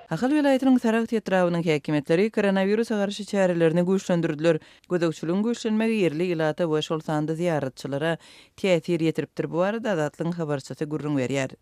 Ahal welaýatynyň Saragt etrabynyň häkimiýetleri koronawirusa garşy çärelerini güýçlendirdiler. Gözegçiligiň güýçlenmegi ýerli ilata we şol sanda zyýaratçylara täsir ýetiripdir. Bu barada Azatlygyň habarçysy gürrüň berýär.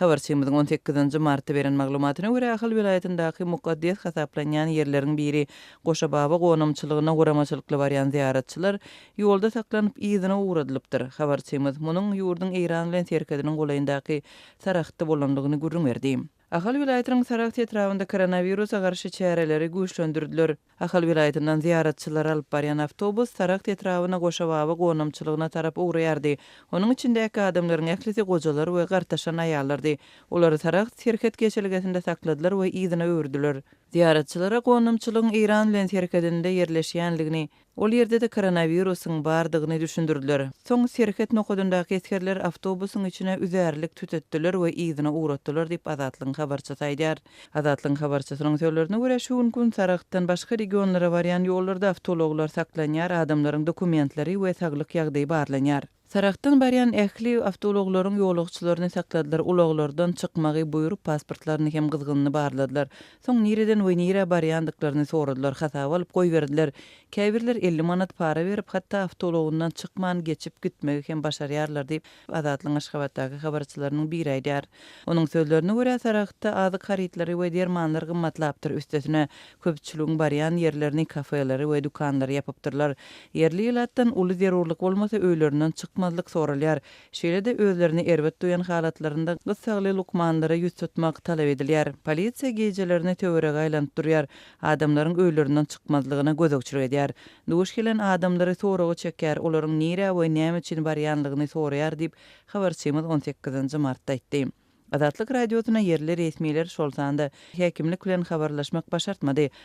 Habarçymyzyň on sekizinji martda beren maglumatyna görä, Ahal welaýatyndaky mukaddes hasaplanýan ýerleriň biri Goşa baba gonamçylygyna guramaçylykly barýan zyýaratçylar ýolda saklanyp, yzyna ugradylypdyr. Habarçymyz munuň ýurduň Eýran bilen serhediniň golaýyndaky Saragtda bolandygyny gürrüň berdi. Ahal welaýatynyň Saragt etrabynda koronawirusa garşy çäreleri güýçlendirdiler. Ahal welaýatyndan zyýaratçylary alyp barýan awtobus Saragt etrabyna Goşababa gonamçylygyna tarap ugraýardy. Onuň içindäki adamlaryň ählisi gojalar we gartaşan aýallardy. Olary Saragt serhet geçelgesinde sakladylar we yzyna öwürdiler. Zyýaratçylara gonamçylygyň Eýran bilen serhedinde ýerleşýändigini, Ol ýerde-de koronawirusyň bardygyny düşündirdiler. Soň serhet nokadyndaky esgerler awtobusyň içine üzärlik tütetdiler we yzyna ugratdylar diýip, Azatlygyň habarçysy aýdýar. Azatlygyň habarçysynyň sözlerine görä, şu günki gün Saragtdan başga regionlara barýan ýollarda awtoulaglar saklanýar, adamlaryň dokumentleri we saglyk ýagdaýy barlanýar. Saragtdan barýan ähli awtoulaglaryň ýolagçylaryny sakladylar, ulaglardan çykmagy buýrup, pasportlaryny hem gyzgynly barladylar. Soň nireden we nirä barýandyklaryny soradylar, hasaba alyp goýberdiler. Käbirler 50 manat para berip, hatda awtoulagyndan çykman geçip gitmegi hem başarýarlar diýip, Azatlygyň Aşgabatdaky habarçylarynyň biri aýdýar. Onuň sözlerine görä, Saragtda azyk harytlary we dermanlar gymmatlapdyr, üstesine, Köpçüligiň barýan ýerlerini, kafeleri we dükanlary ýapypdyrlar. Ýerli ilatdan uly zerurlyk bolmasa öýlerinden çykmazlyk soralýar. Şeýle-de özlerini erbet duýan halatlarynda gyssagly lukmanlara ýüz tutmak talap edilýär. Polisiýa gijelerine töwerege aýlanyp durýar, adamlaryň öýlerinden çykmazlygyna gözegçilik edýär. Duş gelen adamlary soraga çekýär, olaryň nirä we näme üçin barýanlygyny soraýar diýip, habarçymyz on sekizinji martda aýtdy. Azatlyk Radiosyna ýerli resmiler, şol sanda häkimlik bilen habarlaşmak başartmady.